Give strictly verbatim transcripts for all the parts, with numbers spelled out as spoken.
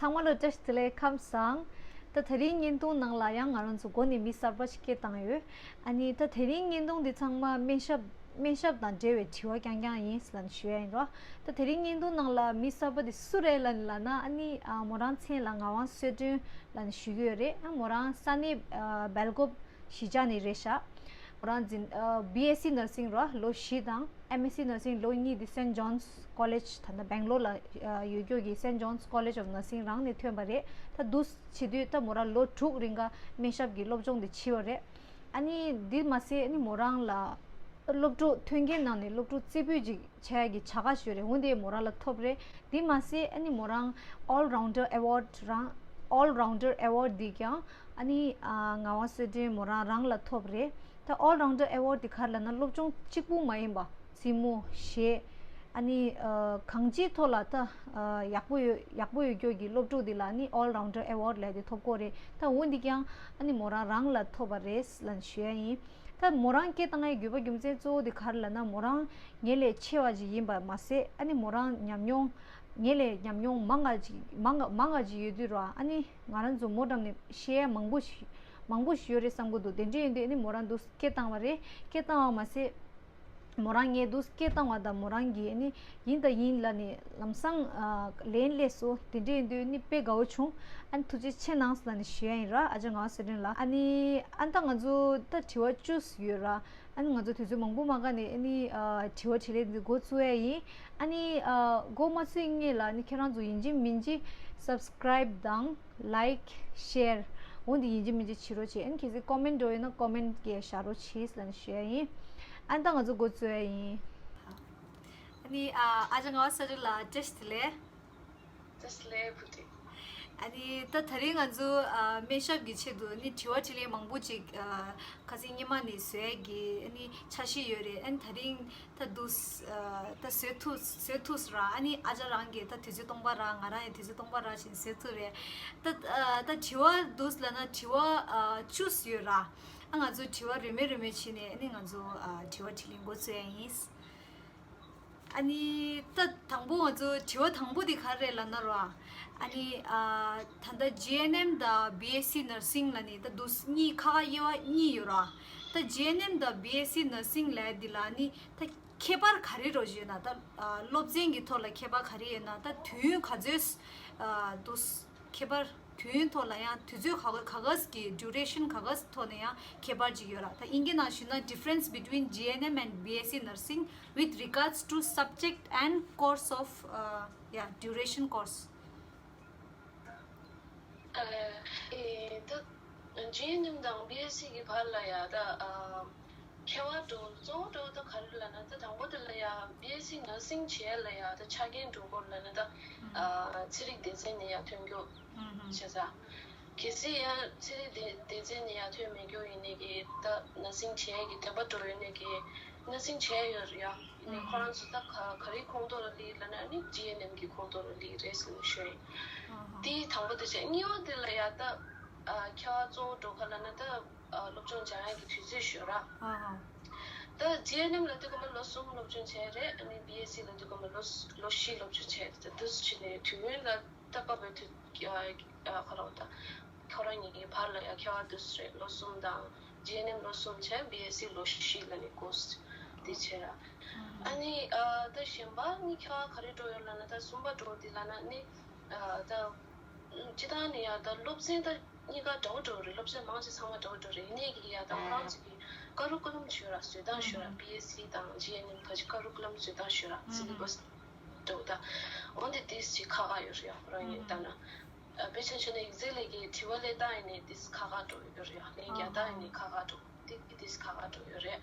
ཚང་མ་ལ་བཀྲ་ཤིས་བདེ་ལེགས། ཁམས་བཟང་། ད་དེ་རིང་བརྙན་ཐུང་ནང་ལ་ཡང་ང་རང་ཚོ་འགོ་ནས་མི་གསར་པ་ཞིག་སྐད་བཏང་ཡོད། ཨ་ནི་ད་དེ་རིང་བརྙན་ཐུང་འདི་ཚང་མ་སྨན་ཞབས་སྨན་ཞབས་དང་འབྲེལ་བའི་དྲི་བ་རྐྱང་རྐྱང་ཡིན་ལབ་ནས་ཞུ་ཡ་ཡིན་རོ། ད་དེ་རིང་བརྙན་ཐུང་ནང་ལ་མི་གསར་པ་དེ་སུ་རེད་ལབ་ནས་ལབ་ན། ཨ་ནི་ཨ་མོ་རང་མཚན་ལ་ངག་དབང་གསལ་སྒྲོན་ལབ་ནས་ཞུ་གི་ཡོད་རེད། ཨ་མོ་རང་ས་གནས་ཨ་སྦེལ་ཀོབ་གཞིས་ཆགས་ནས་རེད་ཤག་མོ་རང་འཛིན་ཨ་བི་ཨེས་སི་ནར་སིང་ར་ལོ་བཞི་དང་ཨེམ་ཨེས་སི་ནར་སིང་ལོ་གཉིས་དེ་སེན་ཇོན་སི་ཀོ་ལེཇ། ད་ལྟ་སྦེང་ལོར་ལ་ཨ་ཡོད་རྒྱུ་གི་Saint John's College of Nursing རང་ནས་ཐོན་པ་རེད། ད་འདུག་བྱེད་དུས་ད་མོ་རང་ལོ་དྲུག་རིང་ག་སྨན་ཞབས་ཀྱི་སློབ་སྦྱོང་དེ་བྱས་པ་རེད། ཨ་ནི་འདི་མ་ཟད་ཨ་ནི་མོ་རང་ལ་སློབ་ཕྲུག་མཐུན་རྐྱེན་ནང་ནས་སློབ་ཕྲུག་རྩེ་ཕུད་ཅིག་བྱ་ཡ་གི་བྱ་དགའ་ཞིག་ཡོད་རེད། འོ་འདི་མོ་རང་ལ་ཐོབ་རེད། འདི་མ་ཟད་ཨ་ནི་མོ་རང་All Rounder Award རང་All Rounder Award འདི་ཀྱང་ཨ་ནི་ཨ་ངག་དབང་གསལ་སྒྲོན་མོ་རང་རང་ལ་ཐོབ་རེད། ད་All Rounder Award འདི་ག་རེ་ལབ་ན་སློབ་སྦྱོང་གཅིག་པུ་མ་ཡིན་པ། རྩེད་མོ་གཞས། ཨ་ནི་ཨ་གང་ཅིའི་ཐོག་ལ་ད་ཨ་ཡག་པོ་ཡོད་ཡག་པོ་ཡོད་རྒྱུ་གི་སློབ་ཕྲུག་འདི་ལ་ཨ་ནི་All Rounder Award ལབ་དེ་ཐོབ་གོ་རེད། ད་འོ་འདི་ཀྱང་ཨ་ནི་མོ་རང་རང་ལ་ཐོབ་པ་རེད་ལབ་ནས་ཞུ་ཡ་ཡིན། ད་མོ་རང་སྐད་བཏང་ཡའི་དགོས་པ་རྒྱུ་མཚན་གཙོ་བོ་དེ་ག་རེ་ལབ་ན། མོ་རང་ངེད་ལས་ཆེ་བ་ཅིག་ཡིན་པ་མ་ཟད། ཨ་ནི་མོ་རང་ཉམས་མྱོང་ངེད་ལས་ཉམས་མྱོང་མང་ང་ཅིག་མང་ང་མང་ང་ཅིག་ཡོད་དུས་ར། ཨ་ནི་ང་རང་ཚོ་མོ་འགྲམ་ནས་བཤད་ཡ་མང་པོ་ཞིག་མང་པོ་ཞིག་ཡོད་རེད་བསམ་གི་འདུག་དེ་འདྲ་ཡིན་དུས་ཨ་ནི་མོ་རང་འདུག་སྐད་བཏང་བ་རེད། སྐད་བཏང་བ་མ་ཟད། མོ་རང་ངས་འདུག་སྐད་བཏང་བ་དང་མོ་རང་གིས་ཨ་ནི་ཡིན་དང་ཡིན་ལབ་ནས་ལམ་སང་ཨ་ལན་སླེབས་སོང་། དེ་འདྲ་ཡིན་དུས་ཨ་ནི་དཔེ་དགའ་བོ་བྱུང་། ཨ་ནི་ཐུགས་རྗེ་ཆེ་གནང་ལབ་ནས་ཞུ་ཡ་ཡིན་ར། ཨ་ཅག་ངག་དབང་གསལ་སྒྲོན་ལགས། ཨ་ནི་ཨ་ད་ང་ཚོ་ད་དྲི་བ་བཅུ་ཡོད་ར། ཨ་ནི་ང་ཚོ་དུས་ཚོད་མང་པོ་མ་བཀག་ནས་ཨ་ནི་ཨ་དྲི་བ་དྲིས་ལན་འདི་འགོ་བཙུགས་ཡ་ཡིན། ཨ་ནི་ཨ་འགོ་མ་བཙུགས་སྔོན་ལ་ཨ་ནི་ཁྱེད་རང་ཚོ་ཡིན་གཅིག་མིན་གཅིག་སབ་སི་ཀ་རའིབ་དང་ལའིཀ་ཤེར་འོ་འདི་ཡིན་གཅིག་མིན་གཅིག་བྱེད་རོགས་བྱེད། ཨ་ནི་གལ་སྲིད་ཀོ་མེན་འགྲོ་ཡོད་ན་ཀོ་མེན་གྱིས་བཞག་རོགས་བྱེད་ལབ་ནས་ཞུ་ཡ་ཡིན། ཨ་ནི་ད་ང་ཚོ་འགོ་བཙུགས་ཡ་ཡིན། ཨ་ནི་ཨ་ཨ་ཅག་ངག་དབང་གསལ་སྒྲོན་ལགས་བཀྲ་ཤིས་བདེ་ལེགས། བཀྲ་ཤིས་བདེ་ལེགས་བུ་ཁྲིད། ཨ་ནི་ད་དེ་རིང་ང་ཚོ་ཨ་སྨན་ཞབས་ཀྱི་ཆེད་དུ་ཨ་ནི་དྲི་བ་དྲིས་ལན་མང་པོ་ཅིག་ཨ་ཁ་སང་སྔོན་མ་ནས་བཟོ་ཡ་གི་ཨ་ནི་འཆར་གཞི་ཡོད་རེད། ཨ་ནི་དེ་རིང་ད་འདུག་ཨ་ད་བཟོས་ཐུབ་བཟོས་ཐུབ་ར། ཨ་ནི་ཨ་ཅག་རང་གིས་ད་དུས་ཚོད་སྟོང་པ་རག་ང་རང་ཡང་དུས་ཚོད་སྟོང་པ་རག་བཞིན་བཟོས་ཐུབ་རེད། ད་ཨ་ད་དྲི་བ་འདུག་ལབ་ན་དྲི་བ་ཨ་བཅུ་ཡོད་ར། ཨ་ང་ཚོ་དྲི་བ་རེ་མོས་རེ་མོས་བྱས་ནས་ཨ་ནི་ང་ཚོ་ཨ་དྲི་བ་དྲིས་ལན་འགོ་བཙུགས་ཡ་ཡིན། ཨ་ནི་ད་དང་པོ་ང་ཚོ་དྲི་བ་དང་པོ་དེ་ག་རེ་རེད་ལབ་ན་ར། ཨ་ནི་ཨ་ད་ལྟ་ཇི་ཨེན་ཨེམ་དང་བི་ཨེས་སི་ནར་སིང་ལབ་ནི་ད་འདུག་གཉིས་ཁ་ཁ་དབྱེ་བ་གཉིས་ཡོད་ར། ད་ཇི་ཨེན་ཨེམ་དང་བི་ཨེས་སི་ནར་སིང་ལབ་ཡ་འདི་ལ་ནི་ད་ཁྱད་པར་ག་རེ་རོ་ཡོད་ན། ད་ཨ་སློབ་ཚན་གྱི་ཐོག་ལ་ཁྱད་པར་ག་རེ་ཡོད་ན། ད་དུས་ཡུན་ག་ཚོད་ཨ་འདུག་ཁྱད་པར་དུས་ཡུན་ཐོག་ལ་ཡང་དུས་ཚོད་ག་ག་ག་གི་duration ག་ག་ཐོག་ནས་ཡང་ཁྱད་པར་ཅིག་ཡོད་ར། ད་དབྱིན་སྐད་ནང་ཞུས་ན difference between G N M and B S C nursing with regards to subject and course of uh, yeah duration course. ཨ་ཨེ་ད་ཇི་ཨེན་ཨེམ་དང་བི་ཨེས་སི་གི་བར་ལ་ཡ་ད་ཨ་ཁྱད་པར་འགྲོ་གཙོ་བོ་འགྲོ་ད་ག་རེ་ལབ་ན། ད་དང་པོ་དེ་ལ་ཡ་བི་ཨེས་སི་ནར་སིང་བྱེད་ཡ་ལ་ཡ་ད་ཆ་རྐྱེན་འགྲོ་དགོས་ལབ་ན། ད་ཨ་ཚན་རིག་སྡེ་ཚན་ནས་ཡ་ཐོན་རྒྱུ་བྱས་ཙང་། གལ་སྲིད་ཡ་ཚན་རིག་སྡེ་སྡེ་ཚན་ནས་ཡ་ཐོན་མེད་རྒྱུ་ཡིན་ནའི་གི་ད་ནར་སིང་བྱེད་ཡ་གི་འདོད་པ་འགྲོ་ཡོད་ནའི་གི་ནར་སིང་བྱེད་ཡ་ཡོད་རེད་ཡ། ཡིན་ནའི་ཁོ་རང་ཚོ་ད་ག་ག་རེའི་ཁོངས་གཏོགས་ལ་སླེབས་ལབ་ན་ནི་ཇི་ཨེན་ཨེམ་གི་ཁོངས་གཏོགས་ལ་སླེབས་རེད་ཟེར་ནས་ཞུ་ཡ་ཡིན། དེ་དང་པོ་དེ་བྱས། གཉིས་པ་དེ་ལ་ཡ་ད་ཨ་ཁྱད་པར་གཙོ་བོ་འགྲོ་ག་ལབ་ན་ད་ཨ་སློབ་སྦྱོང་སྦྱང་ཡ་གི་དུས་ཚོད་ཞུ་ར། ད་ཇི་ཨེན་ཨེམ་ལ་དུས་སྐབས་ལ་ལོ་གསུམ་སློབ་སྦྱོང་བྱས་ཡ་རེད། ཨ་ནི་བི་ཨེས་སི་ལ་དུས་སྐབས་ལ་ལོ་ལོ་བཞི་སློབ་སྦྱོང་བྱས་ཡ་རེད། ད་འདུག་སེ་བྱས་ནས་དུས་ཡུན་ལ་ད་བབས་པའི་དུས་ཨ་ཨ་ཁོ་རང་ད་ཁོ་རང་གཉིས་ཀྱི་བར་ལ་ཡ་ཁྱད་པར་འདུག་སེ་རེད། ལོ་གསུམ་དང་ཇི་ཨེན་ཨེམ་ལོ་གསུམ་བྱས། བི་ཨེས་སི་ལོ་བཞི་ལབ་ནས་གོ་སི་དེ་བྱས་ར། ཨ་ནི་ཨ་ད་གཞན་པ་གཉིས་ཁྱད་པར་ག་རེ་འགྲོ་ཡོད་ལབ་ན། ད་གསུམ་པ་འགྲོ་དེ་ལབ་ན་ནི་ཨ་ད་སྤྱིར་བཏང་ནས་ཡ་ད་སློབ་ཚན་ད་གཉིས་ཀ་འདྲ་བོ་འདྲ་བོ་རེད། སློབ་ཚན་མང་ཆེ་ཚང་མ་འདྲ་བོ་འདྲ་བོ་རེད། ཡིན་ནའི་གི་ཡ་ད་ཁོ་རང་ཚོ་གི་ཀ་རུ་ཀུ་ལམ་ཞུ་ར། བཟོ་སྟངས་ཞུ་ར། བི་ཨེས་སི་དང་ཇི་ཨེན་ཨེམ་ཁ་ཅིག་ཀ་རུ་ཀུ་ལམ་བཟོ་སྟངས་ཞུ་ར། སི་ལེ་བྷ་སི་འདྲ་བོ་ད། འོན་ཏེ་དེ་ཅིག་ཁག་ཁག་ཡོད་རེད་ཡ། ཁོ་རང་ཡིན་ལྟ་ན། དཔེ་ཆ་བྱས་ན་ཡིག་ཚད་ལས་ཀའི་དྲི་བ་སླེབས་སྟངས་ཡིན་ནའི་དེ་ཁག་ཁག་འགྲོ་ཡོད་རེད་ཡ། ལན་རྒྱག་སྟངས་ཡིན་ནའི་ཁག་ཁག་འགྲོ། དེ་དེ་ཁག་ཁག་འགྲོ་ཡོད་རེད།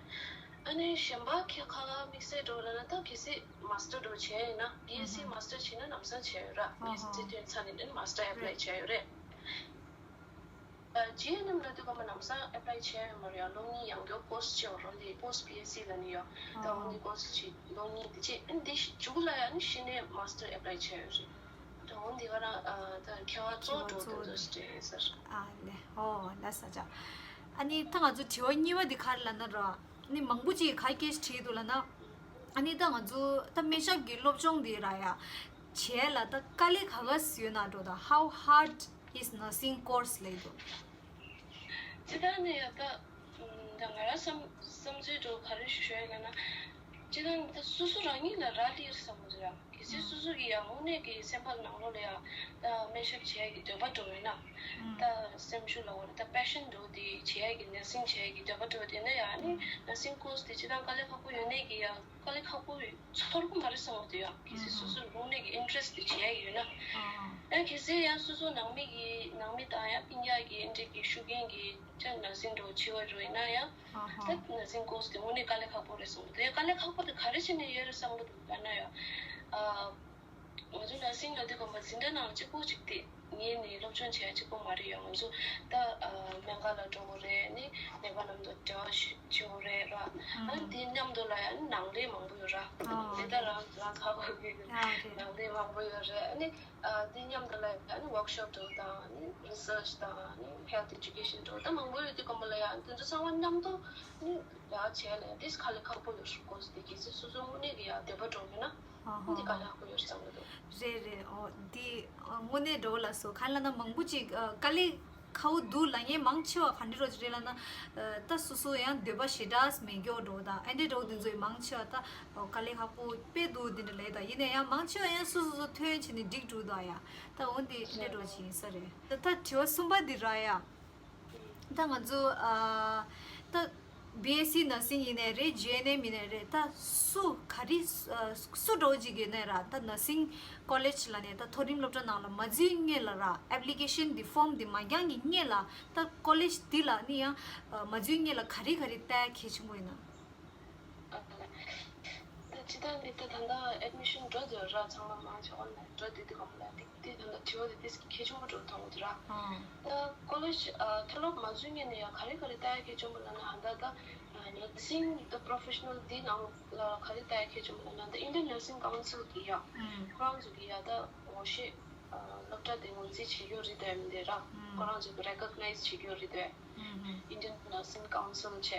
ཨ་ནི་གཞན་པ་ཁྱད་ཁག་ཁག་དམིགས་བསལ་འགྲོ་ལབ་ན། ད་གལ་སྲིད་མ་སི་ཊར་འགྲོ་བྱས་ཡིན་ན། བི་ཨེས་སི་མ་སི་ཊར་བྱས་ན་ལམ་སང་བྱས་ཡོད་ར། བི་ཨེས་སི་ཐོན་ཚར་ནས་ནི་མ་སི་ཊར་ཨེབ་ལའི་བྱས་ཡོད་རེད། ཇི་ཨེན་ཨེམ་ལ་དུས་སྐབས་ལམ་སང་ཨེབ་ལའི་བྱས་ཡོད་མ་རེད་ཡ། ལོ་གཉིས་ཡང་སྐྱོར་ཀོར་སི་བྱས་པ་རེད། འདི་པོ་སི་ཊི་བི་ཨེས་སི་ལབ་ནི་ཡོད། ད་འོ་འདི་ཀོར་སི་བྱས་ལོ་གཉིས་དེ་རྗེས་འདི་མཇུག་ལ་ཡ་ནི་གཞི་ནས་མ་སི་ཊར་ཨེབ་ལའི་བྱས་ཡོད་རེད། ད་འོ་འདི་ག་རང་ད་ཁྱད་པར་གཙོ་བོ་འགྲོ་དུས་འདུག་སེ་ཟེར། ཨ་ལེ་ཧོ་ལ་ས་ཅག་ཨ་ནི་ད་ང་ཚོ་དྲི་བ་གཉིས་པ་འདི་ག་རེ་ལབ་ན་ར། ཨ་ནི་མང་པོ་ཅིག་ག་སྐད་ཆ་དྲིས་འདུག་ལབ་ན། ཨ་ནི་ད་ང་ཚོ་ད་སྨན་ཞབས་ཀྱི་སློབ་སྦྱོང་འདི་ར་ཡ། བྱས་ལ་ད་དཀའ་ལས་ག་ག་ཡོད་ན་འགྲོ་ད། How hard is nursing course ལབ་འདུག། ཇི་ལྟར་ནས་ཡང་ད་ད་ང་རང་བསམ་བསམ་ཚུལ་འགྲོ་ག་རེ་ཞུ་ཞུ་ཡ་ལབ་ན། ཇི་ལྟར་ད་སོ་སོ་རང་ཉིད་ལ་རག་ལས་ཡོད་བསམ་གྱི་འདུག་ཡ། གལ་སྲིད་སོ་སོ་གི་ཡང་དངོས་གནས་ཀྱི་སེམས་པ་ནང་ལོགས་ལ་ཡང་ད་སྨན་ཞབས་བྱེད་ཡ་གི་འདོད་པ་འགྲོ་ཡོད་ན། ད་སེམས་ཤུགས་ལ་འོ་ད་པེ་ཤན་འགྲོ་དེ་བྱེད་ཡ་གི་nursing བྱེད་ཡ་གི་འདོད་པ་འགྲོ་དེ་ན་ཡང་ནི་nursing course དེ་ཇི་ལྟར་དཀའ་ལས་ཁག་པོ་ཡོད་ནས་ཀྱི་ཡང་དཀའ་ལས་ཁག་པོ་ཚོར་གི་མ་རེད་བསམ་གྱི་འདུག་ཡ། གལ་སྲིད་སོ་སོ་དངོས་གནས་ཀྱི་interest དེ་བྱེད་ཡ་ཡོད་ན། ཨ་ཡང་གལ་སྲིད་ཡང་སོ་སོ་ནང་མི་གི་ནང་མི་དང་ཡང་སྤུན་ཀྱག་གི་འདྲ་གི་ཤུགས་རྐྱེན་གྱིས་ཅང་nursing འགྲོ་བྱེད་པ་རུ་ཡིན་ན་ཡང་ད་nursing course དེ་དངོས་གནས་དཀའ་ལས་ཁག་པོ་རེད་བསམ་གྱི་འདུག་ཡ། དཀའ་ལས་ཁག་པོ་དེ་ག་རེ་བྱས་ནས་ཡོད་རེད་བསམ་གྱི་འདུག་ལབ་ན་ཡང་། ང་ཚོ་nursing ལ་དུས་གོམ་པ་འཛིན་གྲྭ་ནང་གཅིག་པོ་གཅིག་དེ་ངས་ནི་སློབ་སྦྱོང་བྱས་གཅིག་པོ་མ་རེད་ཡང་ང་ཚོ་ད་སྨན་ཁང་ལ་འགྲོ་དགོས་རེད། ནི་ནད་པ་རྣམས་དང་འབྲེལ་བ་ཞུ་བྱེད་དགོས་རེད་ར། ཨ་ནི་དེ་མཉམ་དུ་ལ་ཡང་ནང་ལས་མང་པོ་ཡོད་ར། ནང་ལས་ད་རང་རང་ཁ་ཁོ་གི་ནང་ལས་མང་པོ་ཡོད་རེད། ཨ་ནི་དེ་མཉམ་དུ་ལ་ཡང་workshop འགྲོ་དང་ནི་research དང་ནི་health education འགྲོ་ད་མང་པོ་ཡོད་དུས་གོམ་པ་ལ་ཡང་དེ་ཚོ་ཚང་མ་མཉམ་དུ་ནི་ཡང་བྱས་ལ་དེ་དཀའ་ལས་ཁག་པོ་ཡོད་རེད། སྐོར་དེ་གལ་སྲིད་སོ་སོ་དངོས་གནས་ཀྱི་ཡང་འདོད་པ་འགྲོ་གི་ན། ཨ་འདི་དཀའ་ལས་ཁག་པོ་ཡོད་བསམ་གྱི་འདུག། རེད་རེད། ཨོ་འདི་དངོས་གནས་འགྲོ་ལ་སོ་ག་ལ་ན་མང་པོ་ཅིག་དཀའ་ལས་ཁག་པོ་འདུག་ལབ་མཁན་མང་ཆེ་བ་ག་འདྲ་རོ་ཅིག་རེད་ལབ་ན། ད་སོ་སོ་ཡང་འདོད་པ་ཞེ་དྲག་མེད་མཁན་འགྲོ་ད་ཨ་འདྲ་འགྲོ་དེ་ཚོ་ཡང་མང་ཆེ་བ་ད་དཀའ་ལས་ཁག་པོ་དཔེ་འདུག་དེ་འདྲ་ལས་ད་ཡིན་ན་ཡང་མང་ཆེ་བ་ཡང་སོ་སོ་སོ་ཐོན་བྱས་ནས་འགྲིག་འགྲོ་ད་ཡ། ད་འོ་འདི་འདྲ་འགྲོ་ཅིག་ཡིན་ས་རེད། ད་ད་དྲི་བ་གསུམ་པ་འདི་ར་ཡ། ད་ང་ཚོ་ཨ་ད་B S C nursing ཡིན་ནའི་རེད། G N M ཡིན་ནའི་རེད། ད་སུ་ག་རེ་ཨ་སུ་འགྲོ་ཅིག་ཡོད་ནའི་ར་ད་nursing college ལ་ནས་ད་མཐོ་རིམ་སློབ་གྲྭ་ནང་ལ་མ་འཛུལ་སྔོན་ལ་ར་application འདི་form འདི་མ་བརྒྱངས་ཀྱི་སྔོན་ལ་ད་college འདི་ལ་ནི་ཡང་ཨ་མ་འཛུལ་སྔོན་ལ་ག་རེ་ག་རེ་ལྟ་གལ་ཆེན་པོ་ཡིན་ན། ད་ཇི་ལྟར་འདི་ལྟ་ད་ལྟ་admission འགྲོ་འདོད་ར་ཚང་མ་མང་ཆེ་བ་ནས་འགྲོ་འདོད་དུས་གོམ་ལ་འདི་འདི་ད་ལྟ་དྲི་བ་འདི་ཏིས་གལ་ཆེན་པོ་འགྲོ་མཐོང་གི་འདུག་ར། ད་college མཐོ་སློབ་མ་འཛུལ་སྔོན་ནས་ཡང་ག་རེ་ག་རེ་ལྟ་ཡ་གལ་ཆེན་པོ་ལབ་ན་ད་ལྟ་nursing the professional འདི་ནང་ལ་ག་རེ་ལྟ་ཡ་གལ་ཆེན་པོ་ལབ་ན་ད་Indian Nursing Council གི་ཡ་ཁོ་རང་ཚོ་གི་ཡ་ད་ངོ་ཤེས་སློབ་གྲྭ་དེ་ངོས་འཛིན་བྱེད་རྒྱུ་རེད་དོ་མི་འདུག་ར། ཁོ་རང་ཚོ་གི་recognize བྱེད་རྒྱུ་རེད་དོ། Indian Nursing Council བྱས་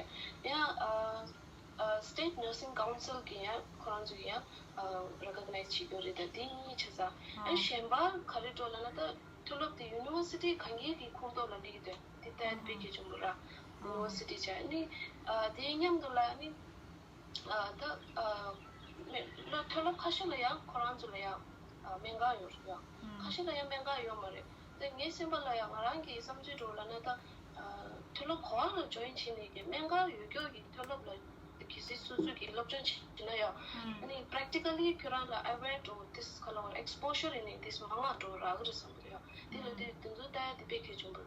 ཡང་state nursing council གི་ཡང་ཁོ་རང་ཚོ་གི་ཡང་recognize བྱེད་རྒྱུ་རེད་དོ། དེ་གཉིས་བྱས་ཙང་ཨ་གཞན་པ་ག་རེ་འགྲོ་ལབ་ན་ད་མཐོ་སློབ་དེ་university གང་གའི་གི་ཁོངས་གཏོགས་ལ་སླེབས་ཀྱི་འདུག་དེ་ལྟ་དཔེ་གལ་ཆེན་པོ་ར། University བྱས་ནི་དེ་མཉམ་དུ་ལ་ནི། ད་མཐོ་སློབ་ཁ་ཤས་ལ་ཡང་ཁོ་རང་ཚོ་ལ་ཡང་སྨན་ཁང་ཡོད་རེད་ཡ། ཁ་ཤས་ལ་ཡང་སྨན་ཁང་ཡོད་མ་རེད། དེ་ངའི་སེམས་པ་ལ་ཡང་ང་རང་གི་བསམ་ཚུལ་འགྲོ་ལབ་ན་ད་མཐོ་སློབ་ག་བ་ལ་join བྱས་ནས་ཀྱི་སྨན་ཁང་ཡོད་སྐྱོ་གི་མཐོ་སློབ་ལ་གལ་སྲིད་སོ་སོ་གི་སློབ་སྦྱོང་བྱས་ན་ཡང་ཨ་ནི་practically ཁྱོད་རང་ལ་aware འགྲོ་this color exposure ཡིན་ནས་this མང་ང་འགྲོ་རག་གི་རེད་བསམ་གི་རེད་ཡ། དེ་ལ་དེ་དེ་ཚོ་ལྟ་ཡ་དེ་དཔེ་གལ་ཆེན་པོ་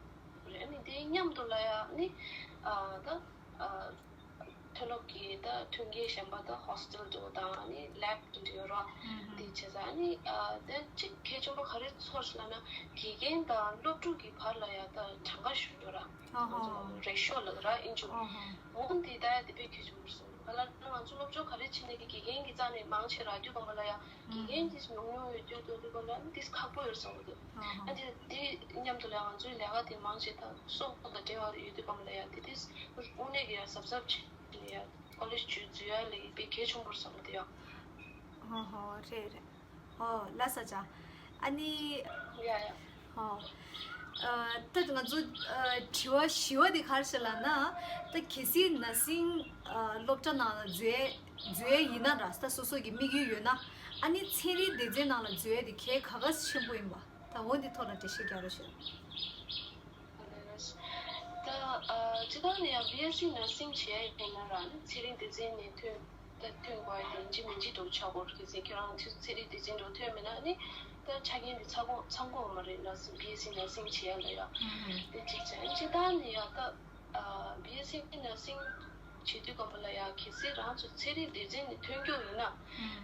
རེད། ཨ་ནི་དེ་མཉམ་དུ་ལ་ཡ་ཨ་ནི་ད། མཐོ་སློབ་ཀྱི་ད་མཐུན་རྐྱེན་གཞན་པ་ད་hostel འགྲོ་དང་ནི་lab དེ་འདྲ་ཡོད་ར། དེ་བྱས་ཙང་ནི་དེ་གཅིག་གལ་ཆེན་པོ་ག་རེ་ཚོར་ལབ་ན་དགེ་རྒན་དང་སློབ་ཕྲུག་གི་བར་ལ་ཡ་ད་གྲངས་ཀ་ཞུ་ཡོད་ར། ང་ཚོ་ratio ལབ་ར་ཨིན་ཇི། འོ་དེ་ད་ཡ་དེ་དཔེ་གལ་ཆེན་པོ་སོང་། ག་ལ་ང་ཚོ་སློབ་སྦྱོང་ག་རེ་བྱེད་ནས་ཀྱི་དགེ་རྒན་གྱི་རྩ་ནས་མང་ཆེ་རག་རྒྱུ་གོམ་པ་ལ་ཡ་དགེ་རྒན་དེ་ཉུང་ཉུང་ཡོད་དུས་དུས་དུས་གོམ་ལ་ནི་དེ་ཁག་པོ་ཡོད་བསམ་གི་འདུག་ཨ་དེ་དེ་མཉམ་དུ་ལ་ང་ཚོའི་ལས་ཀ་དེ་མང་ཆེ་ད་སྲོག་དང་འབྲེལ་བ་ཡོད་དུས་གོམ་ལ་ཡ་དེ་དེ་དངོས་གནས་ཀྱི་ཡ་གཟབ་གཟབ་བྱས་ནས་ཡ་ཀོ་ལེཇ་འཛུལ་ཡ་ལས་དཔེ་གལ་ཆེན་པོ་བསམ་གི་འདུག་ཡ། ཧོ་ཧོ་རེད་རེད། ཧོ་ལ་ས་ཅག་ཨ་ནི། ཡ་ཡ། ཧོ། ཨ་ད་ང་ཚོ་ཨ་དྲི་བ་བཞི་བ་དེ་ག་རེ་ཞིག་ལབ་ན། ད་གལ་སྲིད་ནར་སིང་ཨ་སློབ་གྲྭ་ནང་ལ་འཛུལ་འཛུལ་ཡས་ཡིན་ན་ར་ད་སོ་སོ་གི་དམིགས་ཡུལ་ཡོད་ན། ཨ་ནི་ཚན་རིག་སྡེ་ཚན་ནང་ལ་འཛུལ་ཡས་དེ་གལ་ག་ག་ཆེན་པོ་ཡིན་པ། ད་འོ་འདི་ཐོག་ལ་འགྲེལ་བཤད་རྒྱག་རོགས་ཞུ། ད་ཨ་སྤྱིར་བཏང་ནས་ཡང་བི་ཨེས་སི་ནར་སིང་བྱས་ཡིན་ན་ར་ནི་ཚན་རིག་སྡེ་ཚན་ནས་ཐོན་ད་ཐོན་དགོས་ཡ་དེ་ཡིན་གཅིག་མིན་གཅིག་འགྲོ་ཆགས་སྐོར་གལ་སྲིད་ཁྱེད་རང་ཚོ་ཚན་རིག་སྡེ་ཚན་འགྲོ་ཐོན་མེད་ན་ནི་ད་ཆ་རྐྱེན་དེ་ཚང་གོ་ཚང་གོ་མ་རེད་ན་བི་ཨེས་སི་ནར་སིང་བྱེད་ཡ་ལ་ཡ། དེ་གཅིག་བྱས་སྤྱིར་བཏང་ནས་ཡང་ད་བི་ཨེས་སི་ནར་སིང་བྱེད་དུས་གོམ་པ་ལ་ཡ་གལ་སྲིད་རང་ཚོ་ཚན་རིག་སྡེ་ཚན་ནས་ཐོན་རྒྱུ་ཡིན་ན་